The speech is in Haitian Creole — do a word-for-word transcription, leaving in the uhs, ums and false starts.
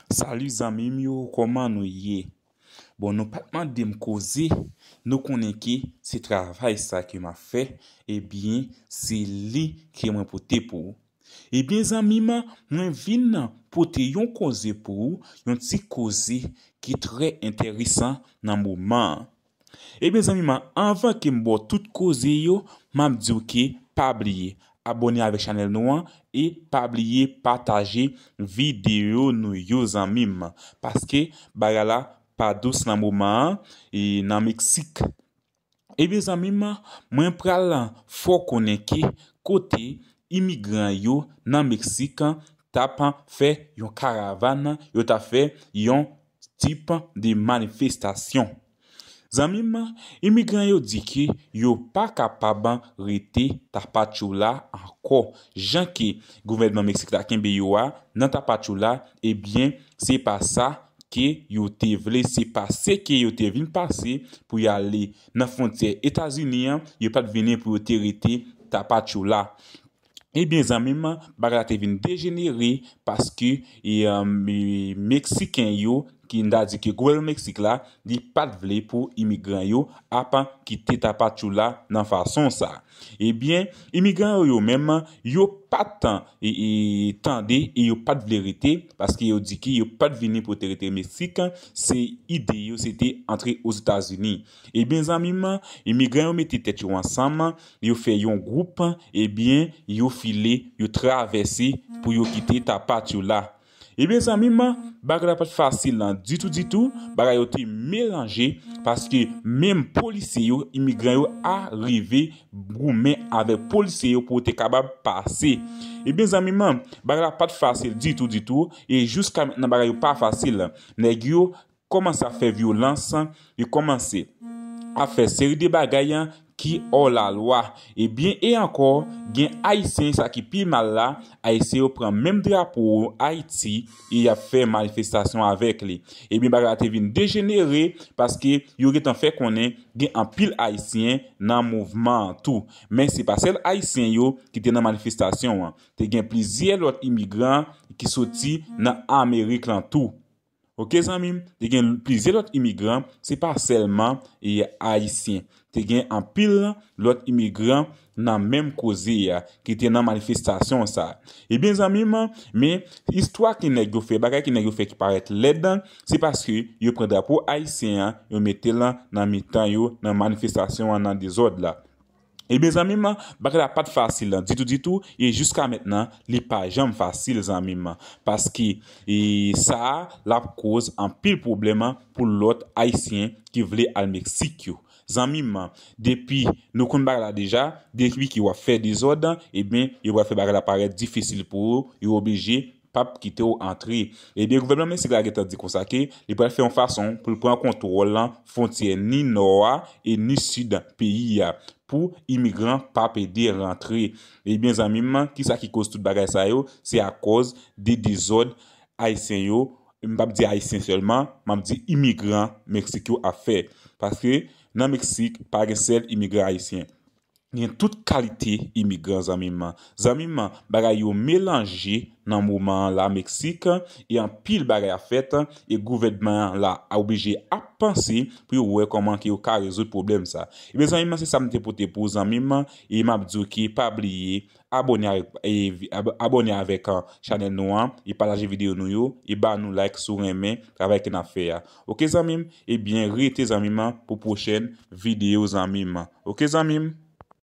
Salut zanmi m yo, kòman nou ye? Bon, nou pa t mande m koze, nou konnen ke se travay sa ke m ap fè, ebyen, se li ke mwen pote pou ou. Ebyen, zanmi m, mwen vin pote yon koze pou ou, yon ti koze ki trè enteresan nan moman an. Ebyen, zanmi m, anvan ke m ba w tout koze yo, m ap di w ke pa bliye abòne avèk chanèl nou an e pa bliye pataje videyo nou yo, zanmi m, paske bagay la pa dous nan moman an e nan Meksik. Ebyen, zanmi m, mwen pral fè w konnen ke kote imigran yo nan Meksik t ap fè yon karavàn, yo t ap fè yon tip de manifestasyon. Zanmi m, imigran yo di ke yo pa kapab rete Tapachula ankò. Jan ke gouvènman Meksik la kenbe yo a nan Tapachula, ebyen, se pa sa ke yo te vle, se pase ke yo te vin pase pou y ale nan fwontyè Etazini an, yo pa t vini pou yo te rete Tapachula. Ebyen, zanmi m, bagay la te vin dejenere paske e, um, e, Meksiken yo, ki n ta di ke gouvènman Meksik la, li pa t vle pou imigran yo ap kite Tapachula nan fason sa. Ebyen, imigran yo, yo menm, yo pa t e, e, tande e yo pa t vle rete, paske yo di ke yo pa t vini pou te rete Meksik, se ide yo, se te antre Ozetazini. Ebyen, zanmi m, imigran yo mete tèt yo ansanm, yo fè yon gwoup, ebyen, yo file, yo travèse pou yo kite Tapachula. Ebyen, zanmi m, bagay la pa t fasil nan ditou, ditou. Bagay yo te melanje, paske menm polisye yo, imigran yo a rive goumen avèk polisye yo pou yo te kapab pase. Ebyen, zanmi m, bagay la pa t fasil ditou, ditou. E jiska mentnan, bagay yo pa fasil. Nèg yo kòmanse ap fè vyolans, yo kòmanse ap fè seri de bagay ki hors la loi. Ebyen, e ankò, gen Ayisyen, sa ki pi mal la, Ayisyen yo pran menm drapo Ayiti e y ap fè manifestasyon avèk li. Ebyen, bagay la te vin dejenere paske yo gentan fè konnen gen anpil Ayisyen nan mouvman an tou. Men se pa sèl Ayisyen yo ki te nan manifestasyon an. Te gen plizyè lòt imigran ki soti nan Amerik lan tou. Oke, zanmi m, te gen plizyè lòt imigran, se pa sèlman e, Ayisyen. Te gen anpil lòt imigran nan menm koze a, ki te nan manifestasyon sa. Ebyen, zanmi m, men istwa ke nèg yo fè, bagay ke nèg yo fè ki parèt lèd, se paske yo pran drapo ayisyen an, yo mete l nan mitan yo, nan manifestasyon an, nan dezòd la. Ebyen, zanmi m, bagay la pa t fasil ditou, ditou, e jiska mentnan, li pa janm fasil, zanmi m, paske e, sa a, l ap koz anpil pwoblèm pou lòt Ayisyen ki vle al Meksik yo. Zanmi m, depi nou konn bagay la deja, depi ke w ap fè dezòd, ebyen, yo pral fè bagay la parèt difisil pou ou, yo oblije p ap kite w antre. Ebyen, gouvènman Meksik la gentan di konsa ke li pral fè yon fason pou l pran kontwòl fwontyè ni nò a e ni sid peyi a pou imigran p ap ede rantre. Ebyen, zanmi m, kisa ki koz tout bagay sa yo? Se akòz de dezòd Ayisyen yo, m p ap di Ayisyen sèlman, m ap di imigran Meksik yo ap fè. Paske nan Meksik, pa gen sèl imigran Ayisyen. Gen tout kalite imigran, zanmi m. Zanmi m, bagay yo melanje nan moman an la Meksik, e anpil bagay ap fèt, e gouvènman an la oblije ap panse pou yo wè kòman ke yo ka rezoud pwoblèm sa. Ebyen, zanmi m, se sa m te pote pou ou, zanmi m, e m ap di w ke pa bliye abòne avèk, e, ab-, abòne avèk, ah, chanèl nou an, e pataje videyo nou yo, e ba nou like si w renmen travay ke n ap fè a. Oke, zanmi m? Ebyen, rete, zanmi m, pou pwochèn videyo, zanmi m. Oke, zanmi m?